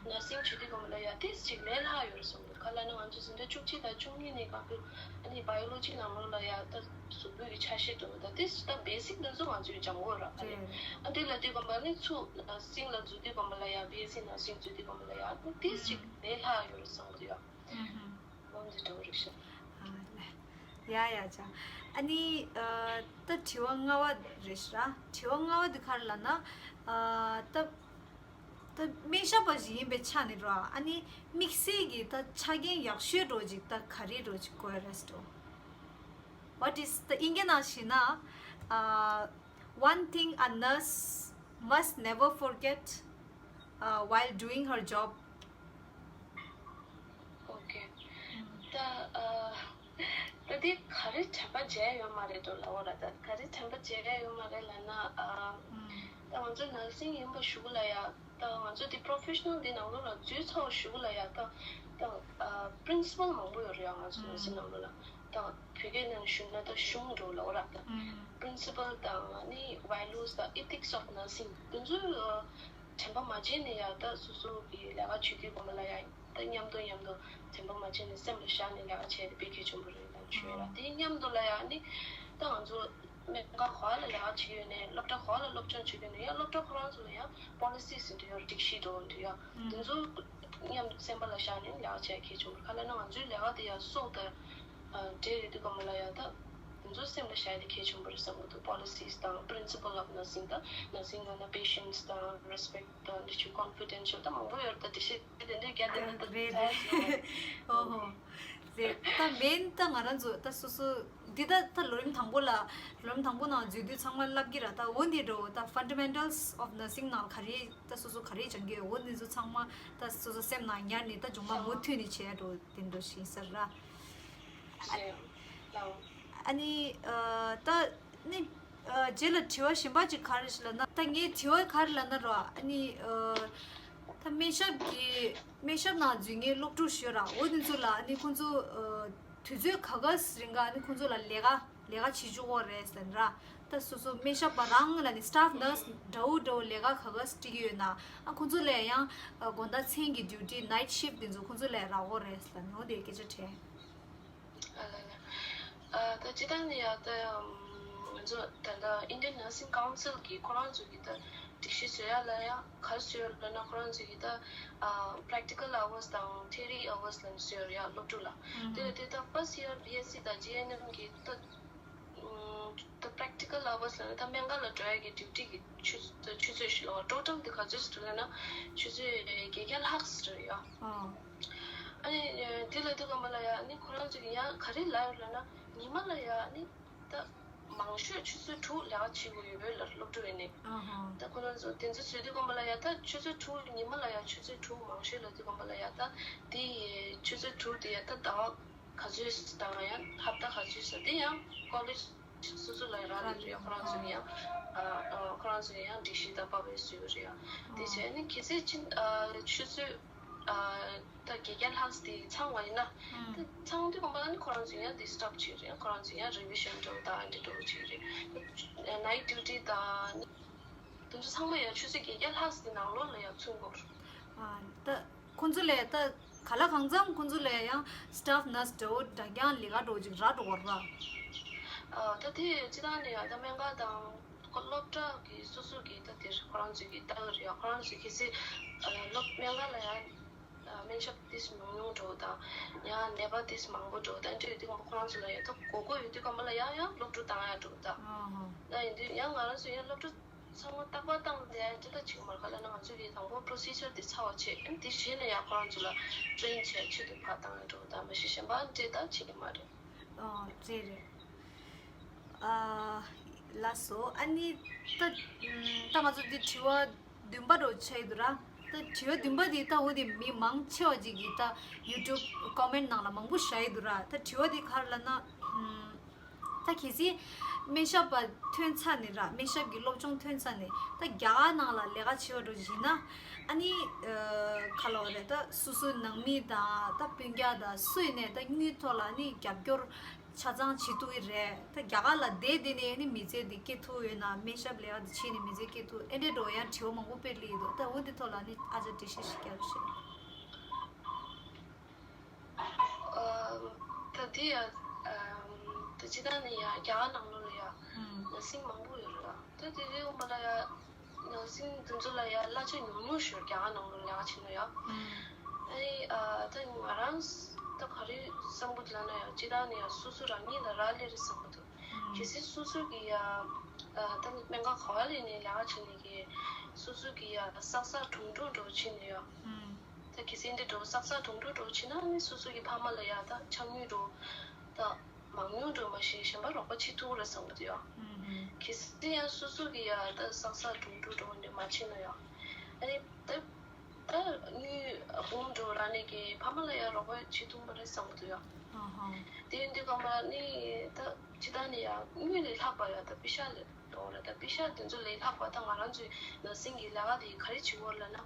ནར་སིང་བྱེད་དུས་གོམ་པ་ལ་ཡ་ཏིས་གཅིག་ལས་སླ་ཡོད་རེད་བསམ་འདུག་ག་ལ་ན་ང་ཚོ་འཛིན་གྲྭ་བཅུ་གཅིག་དང་བཅུ་གཉིས་ནས་ག་དུས་ཨ་ནི་བྷ་ཡོ་ལོ་ཇི་ནང་ལོགས་ལ་ཡ་ད་གཟུགས་པོའི་གི་ཆ་ཤས་འགྲོ་ད་ཏིས་ད་བེ་སིག་འདི་ཚོ་ང་ཚོས་སྦྱང་དགོས་ར་ཨ་ནི་ཨ་འདི་ལ་དུས་གོམ་པ་ནི་ཚུ་ནར་སིང་ལ་འཛུལ་དུས་གོམ་པ་ལ་ཡ་བི་ཨེས་སི་ནར་སིང་འཛུལ་དུས་གོམ་པ་ལ་ཡ་ཏིས་གཅིག་ལས་སླ་ཡོད་རེད་བསམ་འདུག་ཡ། ཨུམ་ཧུམ། ལོ་འདི་འདྲ་བོ་རིག་ཤག་ཨ་ལེ། ཡ་ཡ་ཅག་ཨ་ནི་ཨ་ད་དྲི་བ་ལྔ་བ་རེད་ཤག་དྲི་བ་ལྔ་བ་འདི་ག་རེ་ལབ་ན། ཨ་ད་ ད་སྨན་ཞབས་པ་ཞིག་ཡིན་པའི་ཆ་ནས་ར། ཨ་ནི་དམིགས་བསལ་གྱི་ད་ཆ་རྐྱེན་ཡག་ཤོས་འདྲ་ཅིག་ད་ག་རེ་འདྲ་ཅིག་དགོས་རེད་འདྲ། What is the, དབྱིན་སྐད་ནང་ཞུས་ན། uh, one thing a nurse must never forget, uh, while doing her job. Okay. ད་ཨ་ད་དེ་ག་རེ་དྲན་པ་བརྗེད་ཡོད་མ་རེད་འདྲ་ལབ་པ་ར། ད་ག་རེ་དྲན་པ་བརྗེད་ཡོད་མ་རེད་ལབ་ན། ཨ་ད་ང་ཚོ་ནར་སིང་ཡིན་པ་ཞུ་གི་ལ་ཡ། ད་ང་ཚོ་དེ་པྲོ་ཕེ་ཤ་ནལ་དེ་ནང་ལོགས་ལ་འཛུལ་ཚར་བ་ཞུ་གི་ལ་ཡ། ད་ད་ཨ་པྲིན་སི་པལ་མང་པོ་ཡོད་རེད་ཡ། ང་ཚོ་ནར་སིང་ནང་ལོགས་ལ། ད་བོད་སྐད་ནང་ཞུས་ན་ད་གཞུང་འདྲ་ལབ་པ་ར། ད་པྲིན་སི་པལ་དང་ཨ་ནི་བྷའི་ལུས་དང་ཨེ་ཐིག་སི་ཨོཕ་ནར་སིང་དེ་ཚོ་དྲན་པ་མ་བརྗེད་ནས་ཡ། ད་སོ་སོ་གི་ལས་ཀ་བྱེད་དུས་སྒང་ལ་ཡ། ད་མཉམ་དུ་མཉམ་དུ་དྲན་པ་མ་བརྗེད་ནས་སེམས་ལ་བཞག་ནས་ལས་ཀ་བྱས་ཏེ་དཔེ་གལ་ཆེན་པོ་རེད་ལབ་ཞུ་ཡ་ལ། དེ་མཉམ་དུ་ལ་ཡ་ནི་ད་ང་ཚོ་སྨན་ཁང་ག་ལ་ལས་ཀ་བྱེད་ཀྱི་ཡོད་ནའི་སློབ་གྲྭ་ག་ལ་སློབ་སྦྱོང་བྱེད་ཀྱི་ཡོད་ནའི་ཡང་སློབ་གྲྭ་ཁོ་རང་ཚོ་ལ་ཡང་པོ་ལི་སི་ཟེར་འདྲ་ཡོད་རེད། སྒྲིག་གཞི་འདྲ་བོ་འདྲ་ཡོད། དེ་ཚོ་མཉམ་དུ་སེམས་པ་ལ་བཞག་ནས་ལས་ཀ་བྱས་གལ་ཆེན་པོ་རེད། ག་ལབ་ན་ང་ཚོའི་ལས་ཀ་དེ་ཡང་སྲོག་དང་འབྲེལ་ཡོད་དུས་སྒང་ལ་ཡ། ད་དེ་ཚོ་སེམས་ལ་བཞག་ཡ་དེ་གལ་ཆེན་པོ་རེད་བསམ་གྱི་འདུག་པོ་ལི་སིས་དང་པྲིན་སི་པལ་ཨོཕ་ནར་སིང་དང་ནར་སིང་ནང་ན་པེ་ཤེན་སི་དང་རེ་སི་པེག་ད་འདི་ཆུ་ཀོན་ཕི་ཌེན་ཤལ་ད་མང་པོ་ཡོད་རེད། ད་འགྲེལ་བཤད་དེ་འདྲ་རྒྱག་དེ་འདྲ་ད་རེད་ད་རེད། ཨོ་ཧོ། རེད། ད་མེན་ད་ང་རང་ཚོ་ད་སོ་སོ་འདི་ད་ད་ལོ་རིམ་དང་པོ་ལ་ལོ་རིམ་དང་པོ་ནང་འཛུལ་དུས་ཚང་མ་བསླབ་ཀྱི་ར། ད་འོ་འདི་འདྲ་བོ་ད་Fundamentals of Nursing ནང་ག་རེ་ད་སོ་སོ་ག་རེ་སྦྱང་གི་ཡོད། འོ་འདི་ཚོ་ཚང་མ་ད་སོ་སོ་སེམས་ནང་ཉར་ནས་ད་སྦྱོང་མ་མུ་མཐུད་ནས་བྱེད་ཡ་འདྲ་བོ་དེ་འདྲ་ཞིག་ཡིན་ས་ར། རེད། ལའོ། ཨ་ནི་ཨ་ད་ནི་ཨ་རྗེས་ལ་དྲི་བ་གཞན་པ་ཅིག་ག་རེ་ཞིག་ལབ་ན། ད་ངའི་དྲི་བ་ག་རེ་ལབ་ན་ར། ཨ་ནི་ཨ་ད་སྨན་ཞབས་ཀྱི་སྨན་ཞབས་ནང་འཛུལ་མཁན་སློབ་ཕྲུག་ཞིག་ཡོད་ར། འོ་དེ་ཚོ་ལ་ཨ་ནི་ཁོང་ཚོ་ཨ་དུས་ཚོད་ག་ག་རིང་ག་ཨ་ནི་ཁོང་ཚོ་ལ་ལས་ཀ་ལས་ཀ་བྱེད་བཅུག་གི་རེད་ཟེར་ན་ར། ད་སོ་སོ་སྨན་ཞབས་པ་རང་ལ་ནི་སི་ཊཕ་ནར་སི་འདྲ་བོ་འདྲ་བོ་ལས་ཀ་ག་ག་སྤྲད་ཀྱི་ཡོད་ན། ཨ་ཁོང་ཚོ་ལ་ཡང་ཨ་དགོང་དག་མཚན་གྱི་ཌིའུ་ཊི་ནའིཊ་ཤིཕ་དེ་ཚོ་ཁོང་ཚོ་ལ་རག་གི་རེད་ཟེར་ན། འོ་དེ་སྐད་ཆ་དྲིས། ཨ་ལ་ལ། ཨ་ད་སྤྱིར་བཏང་ནས་ཡ་ད་ང་ཚོ་ད་ལྟ་Indian Nursing Council གི་ཁོ་རང་ཚོ་གི་ད་སྒྲིག་གཞི་བཟོ་ཡ་ལ་ཡ་ག་རེ་བཟོས་ཡོད་ལབ་ན། ཁོ་རང་ཚོ་གི་ད་ཨ་practical hours དང་theory hours ལབ་བཟོས་ཡོད་རེད་ཡ། སློབ་ཕྲུག་ལ་དེ་ལ་དེ་ད་first year B S C དང་G N M གི་ད་ད་practical hours ལབ་ན་ད་སྨན་ཁང་ལ་འགྲོ་ཡ་གི་ཌིའུ་ཊི་གི་ཆུ་ཆུ་ཚོད་ཞིག་ལ་ཊོ་ཊལ་དེ་ག་ཚོད་ཞིག་རེད་ལབ་ན་ཆུ་ཚོད་བརྒྱད་བརྒྱ་ལྷག་ཙམ་རེད་ཡ། ཨ་ཨ་ནི་དེ་ལ་དུས་སྒང་པ་ལ་ཡ་ཨ་ནི་ཁོ་རང་ཚོ་གི་ཡང་ག་རེ་ལབ་ཡོད་ལབ་ན། ཉི་མ་ལ་ཡ་ཨ་ནི་ད་མང་ཤོས་ཆུ་ཚོད་དྲུག་ལས་ཀ་བྱེད་དགོས་ཡོད་ལ་སློབ་ཕྲུག་ཡིན་ནི། ཨ་ཧ། ད་ཁོ་རང་ཚོ་དེ་ཚོ་བཟོས་དུས་སྒང་པ་ལ་ཡ་ད་ཆུ་ཚོད་དྲུག་ཉི་མ་ལ་ཡ་ཆུ་ཚོད་དྲུག་མང་ཤོས་ལ་དུས་སྒང་པ་ལ་ཡ་ད་དེ་ཆུ་ཚོད་དྲུག་དེ་ཡ་ད་ཟླ་བ་ག་ཚོད་བཏང་ཡང་ཧབ་ཏ་ག་ཚོད་ཟེར་དེ་ཡང་ཀོ་ལེཇ་སོ་སོ་ལ་རག་ལས་རེད། ཁོ་རང་ཚོ་ཡང་ཨ་ཁོ་རང་ཚོ་ཡང་སྒྲིག་གཞི་དང་པ་བའི་བཟོས་ཡོད་རེད། དེ་བྱས་ནས་གལ་སྲིད་ཕྱིན་ཨ་ཆུ་ཚོད་ཨ་ད་བརྒྱད་བརྒྱ་ལྷག་དེ་ཚང་བ་ཡིན་ན། དེ་ཚང་དུས་སྒང་པ་ལ་ནི་ཁོ་རང་ཚོ་ཡང་དེ་སི་ཊོབ་བྱས་རེད། ཁོ་རང་ཚོ་ཡང་རི་བི་ཤན་འགྲོ་དང་འདི་འགྲོ་བྱས་རེད། ནའིཊ་ཌིའུ་ཊི་དང་དེ་ཚོ་ཚང་མ་ཡང་ཆུ་ཚོད་བརྒྱད་བརྒྱ་ལྷག་དེ་ནང་ལོགས་ལ་ཡང་ཚུད་དགོས་རེད། ཨ་ད་ཁོང་ཚོ་ལས་ད་ག་ལ་གང་འཚམ་ཁོང་ཚོ་ལས་ཡང་སི་ཊོབ་ནར་སི་འདྲ་བོ་འདྲ་རྐྱང་ལས་ཀ་འགྲོ་ཅིག་རག་འགྲོ་བ་ར། ཨ་ད་དེ་སྤྱིར་བཏང་ནས་ཡང་ད་སྨན་ཁང་དང་ཁོ་སློབ་གྲྭ་གི་སོ་སོ་གི་ད་དེར་ཁོ་རང་ཚོ་གི་ད་ཡོད་རེད་ཡ། ཁོ་རང་ཚོ་གལ་སྲིད་ཨ་སློབ་སྨན་ཁང་ལ་ཡང་སྨན་ཞབས་ཏིས་ཉུང་ཉུང་འགྲོ་དང་ཡང་ནད་པ་ཏིས་མང་པོ་འགྲོ་དང་འདྲ་ཡོད་དུས་སྒང་པ་ཁོ་རང་ཚོ་ལ་ཡང་ད་དགོས་མཁོ་ཡོད་དུས་སྒང་པ་ལ་ཡང་ཡང་སློབ་ཕྲུག་བཏང་ཡ་འགྲོ་དང་། ད་ཡིན་དུས་ཡང་ང་རང་ཚོ་ཡང་སློབ་ཕྲུག་ཚང་མ་རྟག་པར་བཏང་བསྡད་ཡ་འདི་ལྟ་ཅིག་མ་རེད། ག་ལབ་ན་ང་ཚོ་གི་དང་པོ་པྲོ་སི་ཇར་འདི་ཚར་བ་བྱས། ཨ་ནི་འདི་གཞི་ནས་ཡང་ཁོ་རང་ཚོ་ལ་ཊེ་རེན་བྱས་ཆེད་དུ་ཕར་བཏང་ཡ་འགྲོ་དང་མ་གཞི་གཞན་པ་འདྲེ་ད་བྱེད་ཀྱི་མ་རེད། ཨོ་རེད་རེད། ཨ་ལགས་སོ། ཨ་ནི་ད་ད་ང་ཚོ་འདི་དྲི་བ་བདུན་པ་འདྲ་བོ་ཆགས་ཡོད་འདུག་ར། ད་དྲི་བ་བདུན་པ་འདི་ད་འོ་དེ་མི་མང་ཆེ་བ་ཅིག་གིས་ད་ཡུ་ཊུབ་ཀོ་མེན་ཊི་ནང་ལ་མང་པོ་བཞག་ཡོད་འདུག་ར། ད་དྲི་བ་འདི་ག་རེ་ལབ་ན། ད་གལ་སྲིད་སྨན་ཞབས་པ་ཐོན་ཚར་ནས་ར། སྨན་ཞབས་ཀྱི་སློབ་སྦྱོང་ཐོན་ཚར་ནས་ད་རྒྱ་གར་ནང་ལ་ལས་ཀ་བྱེད་པ་འདྲ་བོ་ཡིན་ན། ཨ་ནི་ཨ་ག་ལབ་དགོས་རེད། ད་སོ་སོའི་ནང་མི་དང་ད་སྤུན་ཀྱག་དང་སུ་ཡིན་ནའི་ད་དངུལ་ཐོག་ལ་ཨ་ནི་རྒྱབ་སྐྱོར་ཆ་ཚང་བྱེད་ཐུབ་ཀྱི་རེད། ད་རྒྱ་གར་ལ་བསྡད་བསྡད་ནས་ཨ་ནི་མི་ཚེ་འདི་སྐྱེལ་ཐུབ་ཡོད་ན། སྨན་ཞབས་ལས་ཀ་འདི་བྱས་ནས་མི་ཚེ་སྐྱེལ་ཐུབ། ཨེ་འདྲའི་འདྲ་བོ་ཡང་དྲི་བ་མང་པོ་དཔེ་སླེབས་ཡོད་འདུག་ད་འོ་འདི་ཐོག་ལ་ཨ་ནི་ཨ་ཅག་འགྲེལ་བཤད་ཞིག་རྒྱག་རོགས་བྱེད། ཨ་ད་འདི་ཡ་ཨ་ད་སྤྱིར་བཏང་ནས་ཡ་རྒྱ་གར་ནང་ལོགས་ལ་ཡ་ནར་སིང་མང་པོ་ཡོད་རེད་ལ། ད་དེ་རིང་འོང་པ་ལ་ཡ་ནར་སིང་དེ་ཚོ་ལ་ཡ་གླ་ཆ་ཉུང་ཉུང་ཞིག་རྒྱ་གར་ནང་ལོགས་ལ་ཡ་ཕྱིན་ན་ཡ། ཨ་ནི་ཨ་ད་ང་རང་ད་ག་རེ་བསམ་གྱི་འདུག་ལབ་ན་ཡ། སྤྱིར་བཏང་ནས་ཡ་སོ་སོ་རང་ཉིད་ལ་རག་ལས་རེད་བསམ་གྱི་འདུག་གལ་སྲིད་སོ་སོ་གི་ཡ་ད་ནི་སྨན་ཁང་ག་བ་ལ་ནི་ལས་ཀ་བྱེད་ནི་གི་སོ་སོ་གི་ཡ་བསགས་བསགས་གྲུང་གྲུང་འགྲོ་ཕྱིན་ནི་ཡ། ད་གལ་སྲིད་འདི་འགྲོ་བསགས་བསགས་གྲུང་གྲུང་འགྲོ་ཕྱིན་ན་ནི་སོ་སོ་གི་ཕ་མ་ལ་ཡ་ད་ཆ་དངུལ་འགྲོ་ད་མང་ཉུང་འགྲོ་མ་ཤེས་གཞན་པ་རོགས་པ་བྱེད་ཐུབ་རེད་བསམ་གི་འདུག་ཡ། གལ་སྲིད་ཡ་སོ་སོ་གི་ཡ་ད་བསགས་བསགས་གྲུང་གྲུང་འགྲོ་འདི་མ་ཕྱིན་ན་ཡ། ཨ་ནི་ད་ད་དངུལ་འབུམ་འགྲོ་ར་ནི་གི་ཕ་མ་ལ་ཡ་རོགས་པ་བྱེད་ཐུབ་པ་རེད་བསམ་གི་འདུག་ཡ། དེ་ཡིན་དུས་གང་པ་ནི་ད་ཅི་ད་ནི་ཡ་དངུལ་ལས་ལྷག་པ་ཡ་ད་པེ་ཤ་ལས་འགྲོ་ར། ད་པེ་ཤ་དེ་ཚོ་ལས་ལྷག་པ་ད་ང་རང་ཚོའི་ནར་སིང་གི་ལས་ཀ་དེ་ག་རེ་བྱེད་དགོས་ལབ་ན།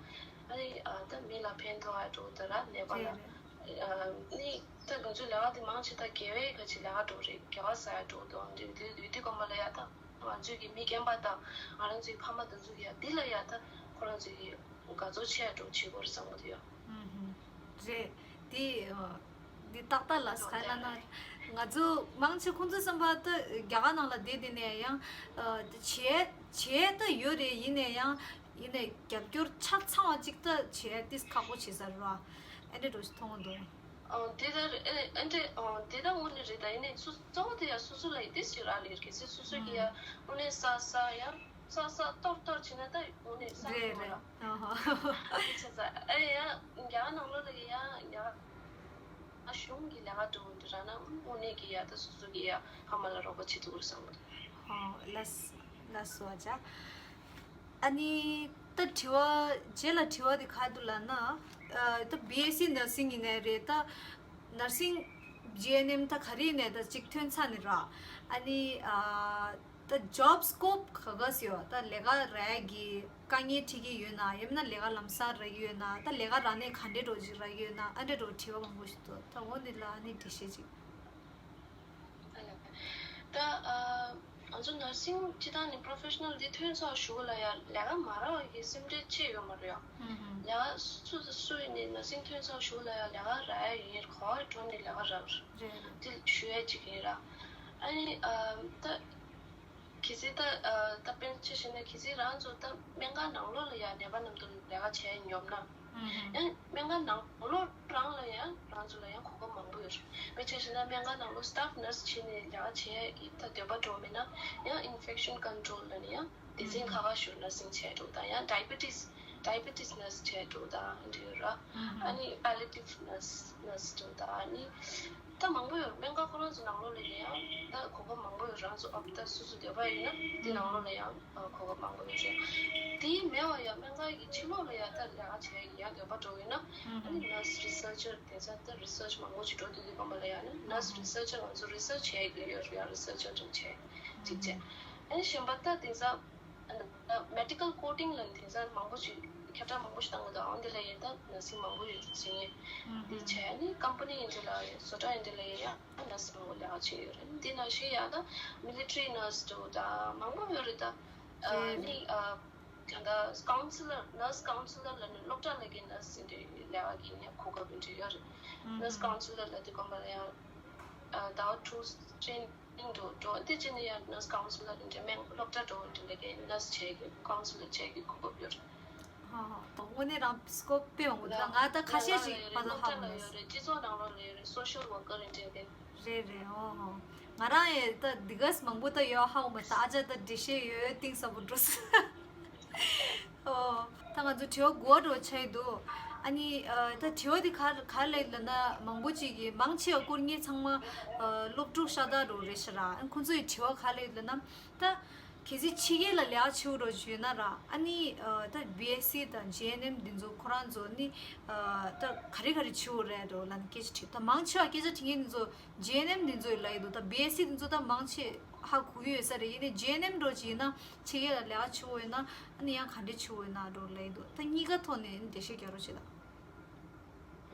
ཨ་ནི་ཨ་ད་མི་ལ་ཕན་ཐོགས་ཨ་འགྲོ་ད་ར་ནད་པ་ལ། རེད་རེད། ཨ་ནི་ད་ང་ཚོའི་ལས་ཀ་དེ་མང་ཆེ་ད་དགེ་བའི་ག་ཅི་ལས་ཀ་འགྲོ་རེད། དགེ་བ་ཟ་ཡ་འགྲོ་དོ་འདི་འདི་འདི་འདི་གོམ་པ་ལ་ཡ་ད་ང་ཚོའི་གི་མི་རྒན་པ་དང་ང་རང་ཚོའི་ཕ་མ་དེ་ཚོ་གི་ཡ་འདི་ལ་ཡ་ད་ཁོ་རང་ཚོའི་གི་དགའ་ཚོར་ཆེ་ཡ་འགྲོ་བྱེད་དགོས་རེད་བསམ་གི་འདུག་ཡ། ཨུམ་ཧུམ། རེད། འདི་ཨ་འདི་ཏག་ཏག་ལ་སྐད་ལ་ན་ང་ཚོ་མང་ཆེ་ཁོང་ཚོ་བསམ་པ་ད་རྒྱ་གར་ནང་ལ་བསྡད་དེ་ནས་ཡང་ཨ་བྱེད་བྱེད་ད་ཡོད་རེད། ཡིན་ནས་ཡང་ཡིན་ནས་རྒྱབ་སྐྱོར་ཆ་ཚང་བ་ཅིག་ད་བྱེད་ཏིས་ཁག་པོ་བྱེད་ས་རེད་བ། ཨ་འདྲ་འགྲོ་ཞིག་མཐོང་གི་འདུག་ཨོ་དེ་ལྟར་ཨེ་ཨེ་འདྲས་ཨོ་དེ་ལྟར་དངོས་གནས་རེད། ད་ཡིན་ནའི་སུ་གཙོ་བོ་དེ་ཡང་སོ་སོ་ལ་ཡི་དེ་ཞིག་རག་ལས་གལ་སྲིད་སོ་སོ་གི་ཡ་དངོས་གནས་ས་ས་ཡ་ས་ས་གཏོར་གཏོར་བྱས་ན་ད་དངོས་གནས་ས་རེད་ཡོང་ར། རེད། ཨ་ཧ། དེ་བྱས་ཙང་ཨེ་ཡ་རྒྱ་ནང་ལོགས་ལ་གི་ཡ་ཡ་ཨ་གཞུང་གི་ལས་ཀ་འགྲོ་འདི་རག་ན་དངོས་གནས་གི་ཡ་ད་སོ་སོ་གི་ཡ་ཕ་མ་ལ་རོགས་པ་བྱེད་ཐུབ་བསམ་གི་འདུག་ཧོ་ལ་ལ་སོ་ཨ་ཅག་ཨ་ནི་ད་དྲི་བ་རྗེས་ལ་དྲི་བ་དེ་ག་འདུག་ལབ་ན། ཨ་ད་བི་ཨེས་སི་ནར་སིང་ཡིན་ནའི་རེད། ད་ནར་སིང་ཇི་ཨེན་ཨེམ་ད་ག་རེ་ཡིན་ནའི་ད་ཅིག་ཐོན་ཚར་ནས་ར། ཨ་ནི་ཨ་ད་ཇོབ་སི་ཀོབ་ག་ག་སི་ཡོད། ད་ལས་ཀ་རག་གི་དཀའ་ངལ་འཕྲད་ཀྱི་ཡོད་ན། ཡང་མིན་ན་ལས་ཀ་ལམ་སང་རག་གི་ཡོད་ན། ད་ལས་ཀ་རག་ནས་ག་འདྲས་འགྲོ་ཅིག་རག་གི་ཡོད་ན། ཨ་འདྲས་འགྲོ་དྲི་བ་མང་པོ་ཞིག་འདུག་ད་འོ་འདི་ལ་ཨ་ནི་འགྲེལ་བཤད་ཅིག་ད་ཨ་ང་ཚོ་ནར་སིང་སྤྱི་བཏང་ནི་པོ་རོ་ཕེ་ཤི་ནལ་འདི་ཐོན་ཚར་ཞུ་གི་ལ་ཡ་ལས་ཀ་མ་རག་པ་གི་སེམས་ཁྲལ་ཅི་ཡོད་མ་རེད་ཡ། ལས་ཀ་སུ་སུ་ཡིན་ནི་ནར་སིང་ཐོན་ཚར་ཞུ་གི་ལ་ཡ་ལས་ཀ་རག་ཡ་ཡིན་ག་བ་འགྲོ་ནི་ལས་ཀ་རག་རེད། འདི་ཞུ་ཡ་ཅིག་ཡིན་ར། ཨ་ནི་ཨ་ད་གལ་སྲིད་ད་ཨ་ད་དཔེར་ཆ་བཞག་ན་གལ་སྲིད་རང་ཚོ་ད་སྨན་ཁང་ནང་ལོགས་ལ་ཡ་ནད་པ་རྣམས་དང་ལས་ཀ་བྱས་ཡོང་ན། ཡང་སྨན་ཁང་ནང་ལོགས་རང་ལ་ཡང་རང་ཚོ་ལ་ཡང་གོ་སྐབས་མང་པོ་ཡོད་རེད། དཔེར་ཆ་བཞག་ན་སྨན་ཁང་ནང་ལོགས་སི་ཊཕ་ནར་སི་བྱས་ནས་ལས་ཀ་བྱེད་ཡ་གི་ད་འདོད་པ་འགྲོ་མེད་ན་ཡང་ཨིན་ཕེག་ཤན་ཀོན་ཊོལ་ལ་ནི་ཡང་སྡེ་ཚན་ཁག་ཁག་ཞུ་ནར་སིང་བྱས་འགྲོ་དང་ཡང་ཌའི་བེ་ཊིས་ཌའི་བེ་ཊིས་ནར་སི་བྱས་འགྲོ་དང་འདྲ་ཡོད་ར། ཨ་ནི་པེ་ལི་ཡེ་ཊིབ་ནར་སི་ནར་སི་འགྲོ་དང་ཨ་ནི། ད་མང་པོ་ཡོད། སྨན་ཁང་ཁོ་རང་ཚོ་ནང་ལོགས་ལ་ཡིན་ཡང་ད་གོ་སྐབས་མང་པོ་ཡོད། རང་ཚོ་ཨ་ད་སོ་སོ་འདོད་པ་ཡིན་ན་དེ་ནང་ལོགས་ལ་ཡང་གོ་སྐབས་མང་པོ་ཡོད་རེད། དེ་མེད་པ་ཡང་སྨན་ཁང་གི་ཕྱི་ལོགས་ལ་ཡང་ད་ལས་ཀ་བྱེད་ཡ་ཡང་འདོད་པ་འགྲོ་ཡིན་ན་ཨ་ནི་ནར་སི་རི་སར་ཆར་དེ་ཚོ་ད་རི་སར་ཆི་མང་པོ་ཅིག་འགྲོ་དུས་དུས་སྒང་པ་ལ་ཡང་ནི་ནར་སི་རི་སར་ཆར་ང་ཚོ་རི་སར་ཆི་བྱེད་ཀྱི་ཡོད་རེད། ཡང་རི་སར་ཆར་འགྲོ་བྱེད་ཅིག་བྱས་ཨ་ནི་གཞན་པ་ད་དེང་སང་། མེ་ཌི་ཀལ་ཀོ་ཌིང་ལ་དེང་སང་མང་པོ་ཞིག་ཁྱབ་བསྒྲགས་མང་པོ་ཞིག་བཏང་གི་འདུག་ཨང་། འདི་ལ་ཡིན་ད་ནར་སིང་མང་པོ་ཡོད་ཟེར་ངེས། འདི་བྱས་ནི་ཀམ་པ་ནི་ཡིན་འདི་ལ་ཡིན་བཟོ་གྲྭ་ཡིན་འདི་ལ་ཡིན་ཡང་ནར་སི་མང་པོ་ལས་ཀ་བྱེད་ཡོད་རེད། འདི་ནང་བཞིན་ཡང་ད་མི་ལི་ཊི་རི་ནར་སི་འདུག་ད་མང་པོ་ཡོད་རེད་ད། ཨ་ནི་ཨ་ད་ད་ཀའུན་སི་ལར་ནར་སི་ཀའུན་སི་ལར་ལ་ནི་སློབ་གྲྭ་ལ་གི་ནར་སི་འདི་ལས་ཀ་གི་ནི་གོ་སྐབས་འདི་ཡོད་རེད། ནར་སི་ཀའུན་སི་ལར་ལ་དུས་སྒང་པ་ལ་ཡང་ཨ་ཟླ་བ་དྲུག་ཊི་རེ་ནིང་འགྲོ་འགྲོ་འདི་ཅི་ནི་ཡང་ནར་སི་ཀའུན་སི་ལར་འདྲ་མིན་སློབ་གྲྭ་འགྲོ་འདི་ལ་གི་ནར་སི་བྱེད་ཀྱི་ཀའུན་སི་ལར་བྱེད་ཀྱི་གོ་སྐབས་ཡོད་རེད། ཧ་ཧ། དངོས་གནས་རང་སྐོར་དཔེ་མང་པོ་འདུག་ང་ད་ཁ་ཤས་ཤིག་ཕར་ཚུར་ཧ་གོ་མ་སོང་། སྤྱི་ཚོགས་ནང་ལོགས་ལ་ཡོད་རེད། སོ་ཤལ་ཝར་ཀར་རེད་འདྲ་གི། རེད་རེད། ཨོ་ཧོ། ང་རང་ཡང་ད་འདི་ག་མང་པོ་ད་ཡོད་ཧ་གོ་མ་སོང་། ཨ་ཅག་ད་འགྲེལ་བཤད་ཡོད་ཡོད་གཏིང་ཟབ་པོ་འགྲོ་སོང་། ཨོ། ད་ང་ཚོ་དྲི་བ་དགུ་པ་འདྲ་བོ་ཆགས་ཀྱི་འདུག་ཨ་ནི་ཨ་ད་དྲི་བ་འདི་ག་ག་རེ་ལབ་ན་མང་པོ་ཅིག་གིས་མང་ཆེ་བ་སྐུ་ངལ་ཚང་མ་ཨ་སློབ་ཕྲུག་ཤ་སྟག་འདྲ་བོ་རེད་ཤག་ར། ཨ་ཁོང་ཚོ་ཡི་དྲི་བ་ག་རེ་ལབ་ན་ད་གལ་སྲིད་ཕྱི་རྒྱལ་ལ་ལས་ཀ་བྱེད་དགོས་འདྲ་བོ་ཅིག་ཡོད་ན་ར། ཨ་ནི་ཨ་ད་བི་ཨེས་སི་དང་ཇི་ཨེན་ཨེམ་འདི་ཚོ་ཁོ་རང་ཚོ་ནི་ཨ་ད་ག་རེ་ག་རེ་བྱེད་དགོས་རེད་འདྲ་བོ་ལབ་ནས་སྐད་ཆ་དྲིས། ད་མང་ཆེ་བ་སྐད་ཆ་དྲི་མཁན་འདི་ཚོ་ཇི་ཨེན་ཨེམ་འདི་ཚོ་ཡི་ལབ་ཡི་འདུག་ད་བི་ཨེས་སི་འདི་ཚོ་ད་མང་ཆེ་ཧ་གོ་གི་ཡོད་ས་རེད། ཡིན་ནའི་ཇི་ཨེན་ཨེམ་འདྲ་བོ་ཅིག་ཡིན་ན་ཕྱི་རྒྱལ་ལ་ལས་ཀ་བྱེད་དགོས་ཡོད་ན་ཨ་ནི་ཡང་ག་འདྲས་བྱེད་དགོས་ཡོད་ན་འདྲ་བོ་ལབ་ཡི་འདུག་ད་གཉིས་ཀ་ཐོག་ནས་འགྲེལ་བཤད་རྒྱག་རོགས་བྱེད་དང་།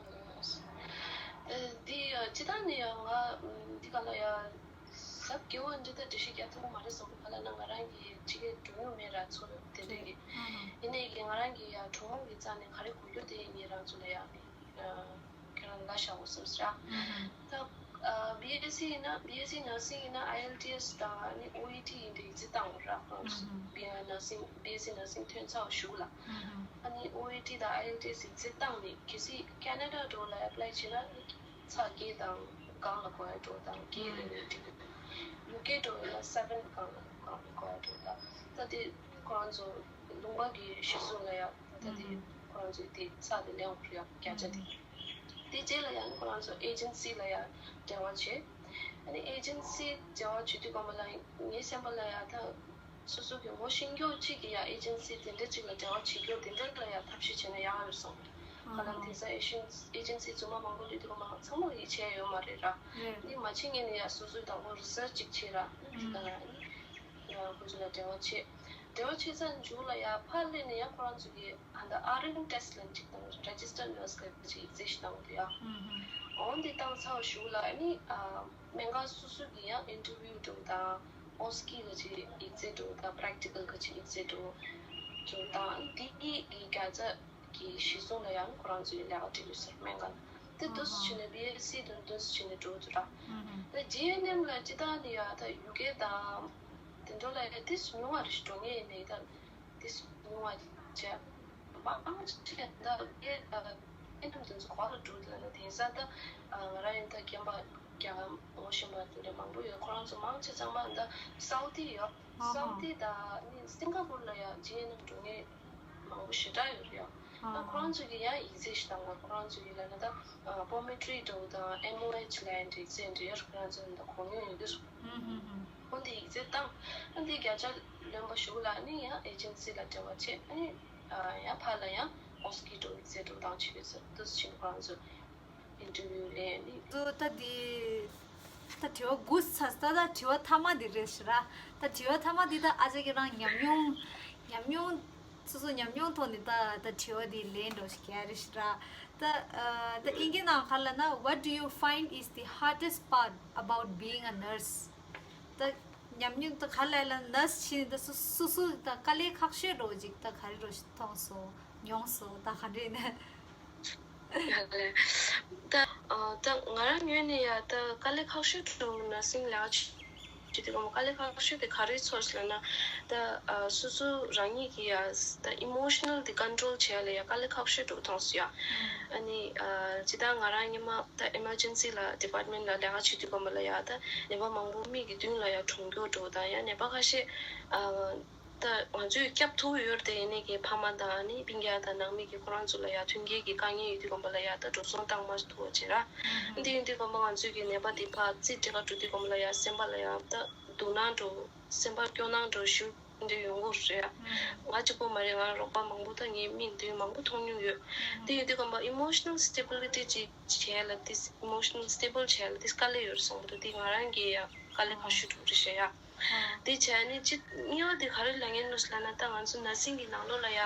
ཨ་འདི་ཨ་སྤྱིར་བཏང་ནས་ཡང་ང་འདི་ག་ལ་ཡ་ཟབ་རྒྱས་པོ་འདི་ལྟར་འགྲེལ་བཤད་རྒྱག་ཐུབ་ཀྱི་མ་རེད་བསམ་གི། ག་ལ་ན་ང་རང་གི་ཕྱི་རྒྱལ་འགྲོ་མྱོང་མེད་ར། ཚོར་དེ་འདྲ་གི། ཡིན་ནའི་གི་ང་རང་གི་ཡ་གྲོགས་མོ་གི་རྩ་ནས་ག་རེ་གོ་རྒྱུ་དེ་ངས་རང་ཚོ་ལ་ཡ་ཨ་ཁྱེད་རང་ལ་བཞག་འོ་བསམ་ཟེར་ཨ། ད་ཨ་བི་ཨེས་སི་ཡིན་ན་བི་ཨེས་སི་ནར་སིང་ཡིན་ན་ཨའི་ཨེལ་ཊི་ཨེས་དང་ཨ་ནི་ཨོ་ཨི་ཊི་ཡིན་དེ་ཡིག་ཚད་བཏང་འོ་ར། ཁོང་ཚོ་བི་ཨེས་སི་ནར་སིང་བི་ཨེས་སི་ནར་སིང་ཐོན་ཚར་བ་གཞུག་ལ། ཨ་ནི་ཨོ་ཨི་ཊི་དང་ཨའི་ཨེལ་ཊི་ཨེས་ཡིག་ཚད་བཏང་ནས་གལ་སྲིད་ཁེ་ན་ཌ་འགྲོ་ལ་ཨེ་པ་ལའི་བྱེད་ན་ཚ་གྱེས་དང་སྒང་ལ་གོ་ཡ་འགྲོ་དང་གྱེས་ལས་ནས་འགྲིག་གི། ཡུ་ཀེ་འགྲོ་ཡ་སེ་བེན་གང་གང་གོ་ཡ་འགྲོ་ད། ད་དེ་ཁོ་རང་ཚོ་ལུང་པ་གི་གཞི་བཟུང་ལ་ཡ་ད་དེ་ཁོ་རང་ཚོ་དེ་ས་དེ་ལེན་འོང་རེད་ཡ་བརྒྱ་ཆ་དེ། དེ་རྗེས་ལ་ཡང་ཁོ་རང་ཚོ་ཨེ་ཇེན་སི་ལ་ཡ་འབྲེལ་བ་བྱས། ཨ་ནི་ཨེ་ཇེན་སི་འབྲེལ་བ་བྱེད་དུས་སྒང་ལ་ངའི་སེམས་པ་ལ་ཡ་ད། སོ་སོ་གི་ངོ་ཤེས་མཁན་གཅིག་གིས་ཡ་ཨེ་ཇེན་སི་དེ་འདྲ་གཅིག་ལ་འབྲེལ་བ་བྱེད་རྒྱུ་དེ་འདྲ་ལ་ཡ་ཐབས་ཤེས་བྱས་ན་ཡག་ཡོད་བསམ། ཧ་ལམ་དེང་སང་ཨེ་ཤེན་ཨེ་ཇེན་སི་རྫུན་མ་མང་པོ་ཡོད་དུས་སྒང་ལ་ཚང་མ་ཡིད་ཆེས་ཡོད་མ་རེད་ར། འདི་མ་བྱེད་སྔོན་ནས་ཡ་སོ་སོའི་དང་པོ་རི་སར་ཆི་ཅིག་བྱས་ར། དེ་ག་ལ་ཡ་ཁོ་ཚོ་ལ་འབྲེལ་བ་བྱས། འབྲེལ་བ་བྱས་ཚར་མཇུག་ལ་ཡ་ཕར་སླེབས་ནས་ཡ་ཁོ་རང་ཚོ་གི་ཨ་ད་ཨར་ཨེན་ཊེ་སི་ལབ་ཅིག་དང་རེ་ཇི་སི་ཊར་ནར་སི་ལབ་ཅིག་ཡིག་ཚད་ཞིག་བཏང་གི་འདུག་ཡ། འོ་འདི་བཏང་ཚར་བ་གཞུག་ལ་ཨ་ནི་ཨ། སྨན་ཁང་སོ་སོ་གི་ཡང་ཨིན་ཊར་བིའུ་འགྲོ་དང་ཨོ་སི་ཀི་གི་ཅིག་ཡིག་ཚད་འགྲོ་དང་པ་རེག་ཊི་ཀལ་གི་ཅིག་ཡིག་ཚད་འགྲོ་འགྲོ་དང་དེ་གི་བརྒྱ་ཆ་གི་གཞི་བཟུང་ལ་ཡང་ཁོ་རང་ཚོའི་ལས་ཀ་སྒྲིག་ཡོད་ཟེར་སྨན་ཁང་དེ་དུས་སུ་བྱས་ནས་བི་ཨེས་སི་དང་དུས་སུ་བྱས་ནས་འགྲོ་འདུག་ར། ད་ཇི་ཨེན་ཨེམ་ལ་ཅི་ལྟར་ནི་ཡ་ད་ཡུ་ཀེ་དང་དེ་འགྲོ་ལ་ཡ་དེ་སུ་ཉུང་བ་རེ་ཞིག་འགྲོ་ངེས་ཡིན་ནའི་ད། དེ་སུ་ཉུང་བ་བྱས། མང་ཆེ་ད་ཨེ་ཨེ་ནམ་དེ་ཚོ་ག་ལ་འགྲོ་དེ་ལ་ན་དེང་སང་ད་ང་རང་ཡིན་ད་རྒན་པ་རྒྱ་གར་ངོ་ཤེས་པ་དེ་འདྲ་མང་པོ་ཡོད། ཁོ་རང་ཚོ་མང་ཆེ་ཚང་མ་ད་སའུ་ཐི་ཡོད། སའུ་ཐི་ད་ནི་སིང་ག་པུར་ལ་ཡང་ཇི་ཨེན་ཨེམ་འགྲོ་མཁན་མང་པོ་ཞེ་དྲག་ཡོད་རེད། ད་ཁོ་རང་ཚོ་གི་ཡང་ཡིག་ཚད་ཞིག་དང་ཁོ་རང་ཚོ་གི་ལ་ན་ད་ཨོ་པོ་མེ་ཊི་རི་འདྲ་བོ་དང་ཨེམ་ཨོ་ཨེཆ་ལབ་ཡག་འདྲ་ཡིག་ཚད་འདྲ་ཡོད། ཁོ་རང་ཚོ་ད་གོ་མྱོང་ཡོད་དུས། འོ་འདི་ཡིག་ཚད་བཏང་། ཨ་འདི་བརྒྱ་ཆ་ལོན་པ་གཞུག་ལ་ནི་ཡང་ཨེ་ཇེན་སི་ལ་འབྲེལ་བ་བྱས། ཨ་ནི་ཡང་ཕར་ལ་ཡང་ཨོ་སི་ཀི་འགྲོ་ཡིག་ཚད་འགྲོ་སྟངས་བྱེད་དགོས་ཟེར་དུས་ཕྱིན་ཁོ་རང་ཚོ་ཨིན་ཊར་བིའུ་ལེན་ནི། ད་འདི་ད་དྲི་བ་དགུ་ཚར་ད། ད་དྲི་བ་མཐའ་མ་འདི་རེད་ཤག་ར། ད་དྲི་བ་མཐའ་མ་འདི་ད་ཨ་ཅག་གི་རང་ཉམས་མྱོང་ཉམས་མྱོང་སོ་སོ་ཉམས་མྱོང་ཐོག་ནས་ད་ད་དྲི་བ་འདི་ལན་འདྲ་ཞིག་རྒྱག་རེད་ཤག་ར། ད་ད་དབྱིན་སྐད་ནང་ག་ལབ་ན། What do you find is the hardest part about being a nurse? ད་ཉམས་མྱོང་ད་ག་ལ་ལ་ནར་སི་བྱས་ནས་ད་སོ་སོ་སོ་ད་དཀའ་ལས་ཁག་ཤོས་འདྲ་ཅིག་ད་ག་རེ་འདྲ་ཞིག་མཐོང་སོང་མྱོང་སོང་ད་ག་འདྲ་ཡིན་ན། ད་ཨ་ད་ང་རང་ངོས་ནས་ཡ་ད་དཀའ་ལས་ཁག་ཤོས་འདྲ་ནར་སིང་ལས་ཀ་བྱེད་དུས་སྒང་དཀའ་ལས་ཁག་ཤོས་དེ་ག་རེ་ཚོར་སོང་ལབ་ན། ད་ཨ་སོ་སོ་རང་ཉིད་ཀྱི་ཡ་ད་ཨི་མོ་ཤི་ནལ་དེ་ཀོན་ཊོལ་བྱེད་ཡ་ལ་ཡ་དཀའ་ལས་ཁག་ཤོས་འདྲ་མཐོང་སོང་ཡ། ཨ་ནི་ཨ་ཇི་ལྟར་ང་རང་སྔོན་མ་ད་ཨེ་མར་ཇེན་སི་ལ་ཌི་པར་ཊི་མེན་ཊི་ལ་ལས་ཀ་བྱེད་དུས་སྒང་ལ་ཡ་ད་ནད་པ་མང་པོ་མིག་གི་མདུན་ལ་ཡ་གྲོངས་རྒྱུ་འདྲ་དང་ཡ་ནད་པ་ཁ་ཤས་ཨ་ད་ང་ཚོས་སྐྱོབ་ཐུབ་ཡོད་རེད་དེ། ཡིན་ནའི་གི་ཕ་མ་དང་ཨ་ནི་སྤུན་ཀྱག་དང་ནང་མི་གི་ཁོ་རང་ཚོ་ལ་ཡ་མཐུན་རྐྱེན་གྱི་དཀའ་ངལ་ཡོད་དུས་སྒང་ལ་ཡ་ད་འགྲོ་སོང་བཏང་མ་ཐུབ་པ་བྱས་ར། འདི་ཡིན་དུས་སྒང་ང་ཚོས་གི་ནད་པ་དེ་ཕར་རྩིས་སྤྲད་ག་འགྲོ་དུས་སྒང་ལ་ཡ་སེམས་པ་ལ་ཡ་ད་སྡུག་སྣང་འདྲ་སེམས་པ་སྐྱོ་སྣང་འདྲ་ཞེ་པོ་འདི་ཡོང་གི་རེད། ང་གཅིག་པོ་མ་རེད། ང་རོགས་པ་མང་པོ་དང་ངའི་མིག་མདུན་མང་པོ་མཐོང་མྱོང་ཡོད། དེ་ཡིན་དུས་སྒང་ཨི་མོ་ཤི་ནལ་སི་ཊེ་བི་ལི་ཊི་ཅིག་བྱས་ལ་དེ་ཨི་མོ་ཤི་ནལ་སི་ཊེ་བལ་བྱས་ལ་དེ་དཀའ་ལས་ཡོད་རེད་བསམ་གི་འདུག་དེ་ང་རང་གི་ཡ་དཀའ་ལས་ཁག་ཤོས་འདྲ་རེད་ཤག་ཡ། དེ་བྱས་ནས་ཅི་གཉིས་པ་དེ་ག་རེ་ལབ་ཉན་ནོ་ལབ་ན། ད་ང་ཚོ་ནར་སིང་གི་ནང་ལོགས་ལ་ཡ་